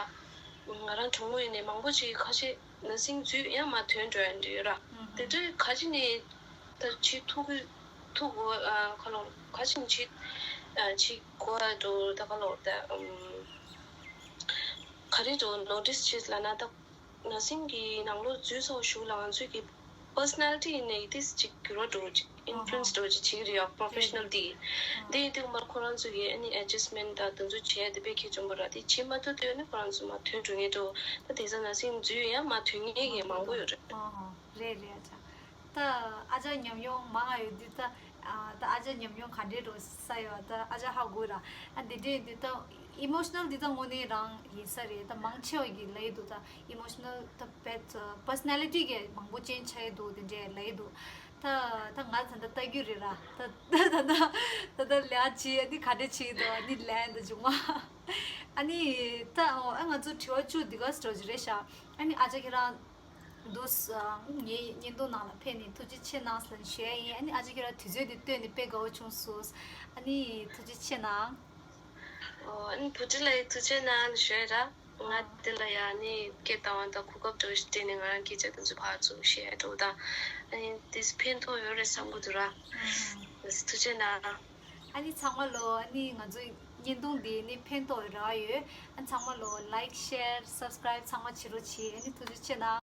ང་རང་གྲོགས་མོ་ཡིན་ནའི་མང་པོ་ཅིག་ཁ་ཤས་ནར་སིང་འཛུལ་ཡང་མར་ཐོན་འགྲོ་ཡ་འདྲ་ཡོད་ར། དེ་འདྲ་ག་ཅི་ནས་ད་བྱེད་ཐུབ་ཀྱི་ཐུབ་དགོས་ཨ་ཁ་ལོ་ག་ཅི་ནས་བྱེད་ཨ་བྱེད་དགོས་ཨ་འདུག་ད་ཁ་ལོ་ད་ཨམ་ག་རེ་འདུག་ནོ་ཊིས་བྱེད་ལབ་ན། ད་ནར་སིང་གི་ནང་ལོགས་འཛུལ་ཚར་གཞུག་ལ་ང་ཚོའི་གི་པར་སོ་ནལ་ཊི་ཡིན་ནའི་དེ་ཅིག་འགྱུར་བ་འགྲོ་ཅིག་ཨིན་ཕུ་ལུ་ཨེན་སི་འགྲོ་ཅིག་བྱེད་ཀྱི་རེད་ཡ། པོ་རོ་ཕེ་ཤི་ནལ་དེ། དེ་ཡིན་དུས་མར་ཁོ་རང་ཚོ་གི་ཨ་ནི་ཨེ་ཇ་སི་མེན་ཊི་དང་དེ་ཚོ་བྱས་དེ་དཔེ་གལ་ཆེན་པོ་ར། དེ་བྱེད་མ་ཐུབ་དུས་ཨ་ནི་ཁོ་རང་ཚོ་མར་ཐོན་འགྲོ་མཁན་འདྲ་བོ། ད་དེང་སང་ནར་སིང་འཛུལ་ཡང་མར་ཐོན་མཁན་གྱི་མང་པོ་ཡོད་རེད། ཨ་ཧ། རེད་རེད། ཨ་ཅག་ད་ཨ་ཅག་ཉམས་མྱོང་མང་ང་ཡོད་དུས་ད་ཨ་ད་ཨ་ཅག་ཉམས་མྱོང་ག་འདྲས་འགྲོ་ས་ཡོད་ད་ཨ་ཅག་ཧ་གོ་ར། ཨ་འདི་འདྲས་ཡིན་དུས་ད་ཨི་མོ་ཤི་ནལ་འདི་ད་དངོས་གནས་རང་ཡིན་ས་རེད། ད་མང་ཆེ་བ་གིས་ལབ་ཀྱི་འདུག་ད་ཨི་མོ་ཤི་ནལ་ད་བེད་པར་སོ་ནལ་ཊི་གི་མང་པོ་ཅན་ཆགས་ཀྱི་འདུག་དེ་འདྲས་ལབ་ཀྱི་འདུག་ད་ད་ང་ད་ལྟ་ལྟ་རྒྱུ་རེད་ར། ད་ད་ད་ད་ལས་བྱེད་ཨ་ནི་ག་འདྲས་བྱེད་ཀྱི་འདུག་ཨ་ནི་ལན་ད་བྱུང་མ། ཨ་ནི་ད་ཨ་ང་ཚོ་དྲི་བ་བཅུ་འདི་ག་སྤྲོད་རྒྱུ་རེད་ཤག་ཨ་ནི་ཨ་ཅག་ཁྱེད་རང་འདུག་ངའི་བརྙན་ཐུང་ནང་ལ་ཕེབས་ནས་ཐུགས་རྗེ་ཆེ་གནང་ཟེར་ནས་ཞུ་ཡ་ཡིན། ཨ་ནི་ཨ་ཅག་ཁྱེད་རང་དུས་ཚོད་འདི་བཏོན་ནས་དཔེ་དགའ་བོ་བྱུང་སོང་། ཨ་ནི་ཐུགས་རྗེ་ཆེ་གནང་། ཨོ་ཨ་ནི་བུ་ཁྲིད་ལགས་ཐུགས་རྗེ་གནང་ཞུ་ཡ་ར། ང་འདི་ལ་ཡ་ནི་སྐད་བཏང་བ་དང་གོ་སྐབས་འདྲ་བོ་ཞིག་སྤྲད་ནས་ང་རང་སྐད་ཆ་དེ་ཚོ་ཕར་ཚུར་བཤད་ཡ་འདྲ་བོ་དང་། ཨ་ནི་དེ་ཕན་ཐོགས་ཡོད་རེད་བསམ་གྱི་འདུག་ར། ཐུགས་རྗེ་གནང་། ཨ་ནི་ཚང་མ་ལོ་ཨ་ནི་ང་ཚོའི་བརྙན་ཐུང་འདི་ནི་ཕན་ཐོགས་རག་ཡོད། ཨ་ཚང་མ་ལོ་ལའིཀ་ཤེར་སབ་སི་ཀ་རའིབ་ཚང་མ་བྱེད་རོགས་བྱེད། ཨ་ནི་ཐུགས་རྗེ་ཆེ་གནང་།